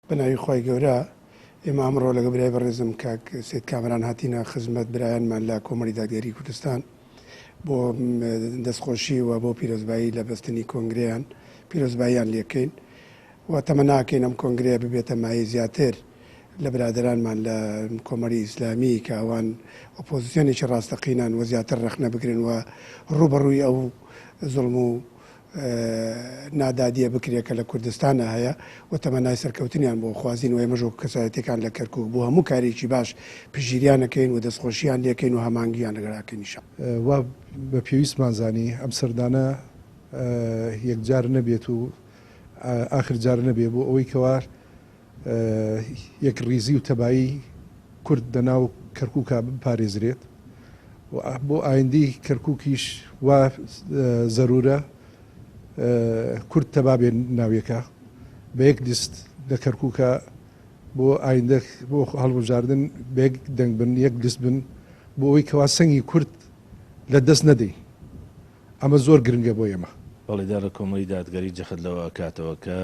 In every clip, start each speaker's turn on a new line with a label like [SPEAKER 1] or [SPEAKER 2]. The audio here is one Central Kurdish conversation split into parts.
[SPEAKER 1] بەناوی خوای گەورە ئێمە ئەمڕۆ لەگەڵ برای بەڕێزم کاک سەید کامەران هاتینە خزمەت برایانمان لە کۆمەڵی دادگەری کوردستان بۆ دەستخۆشی و بۆ پیرۆزبایی لە بەستنی کۆنگرەیان پیرۆزباییان لێکەین و تەمەناکەین ئەم کۆنگرەیە ببێتە مایەی زیاتر لە برادەرانمان لە کۆمەڵی ئیسلامی کە ئەوان ئۆپۆزیسیۆنێکی ڕاستەقینەن و زیاتر ڕەخنە بگرن و ڕووبەڕووی ئەو زوڵم و نادادیە بکرێت کە لە کوردستانا هەیە و تەمەنای سەرکەوتنیان بۆ خوازین و ئێمەش وەکو کەسایەتیەکان لە کەرکوک بۆ هەموو کارێکی باش پشتگیریان ئەکەین و دەستخۆشیان لێکەین و هەمانگیان لەگەڵ ئەکەین ان شاء
[SPEAKER 2] وا بە پێویستمان زانی ئەم سەردانە یەکجار نەبێت و ئاخر جار نەبێ بۆ ئەوەی کەوا یەکڕیزی و تەبایی کورد لەناو کەرکوکا بپارێزرێت و بۆ ئایندەی کەرکوکیش وا زەرورە کورد تەبا بێ ناویەکا بە یەک لیست لە کەرکوکا بۆ ئایندە بۆ هەڵبژاردن بە یەک دەنگ بن یەک لیست بن بۆ ئەوەی کەوا سەنگی کورد لە دەست نەدەین. ئەمە زۆر گرنگە بۆ ئێمە.
[SPEAKER 3] بەڵی دیارە کۆمەڵی دادگەری جەخت لەوە ئەکاتەوە کە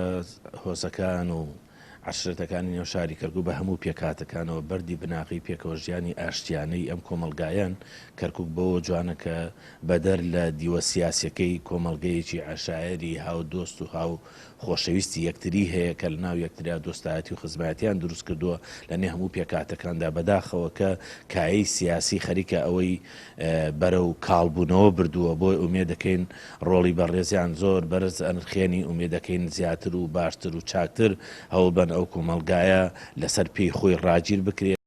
[SPEAKER 3] هۆزەکان و عەشرەتەکانی نێو شاری کەرکوک بە هەموو پێکهاتەکانەوە بەردی بناغەی پێکەوەژیانی ئاشتیانەی ئەم کۆمەڵگایەن، کەرکوک بەوە جوانە کە بەدەر لە دیوە سیاسیەکەی کۆمەڵگەیەکی عەشایەری هاودۆست و هاو خۆشەویستی یەکتری هەیە کە لەناو یەکتریا دۆستایەتی و خزمایەتیان دروست کردووە لە نێ هەموو پێکهاتەکاندا بەداخەوە کە کایەی سیاسی خەریکە ئەوەی بەرەو کاڵبوونەوە بردووە بۆی ئومێدەکەین ڕۆڵی بەڕێزیان زۆر بەرز ئەنرخێنی ئومێدەکەین زیاتر و باشتر و چاکتر هەوڵبەن ئەو کۆمەڵگایە لەسەر پێی خۆی ڕاگیر بکرێت.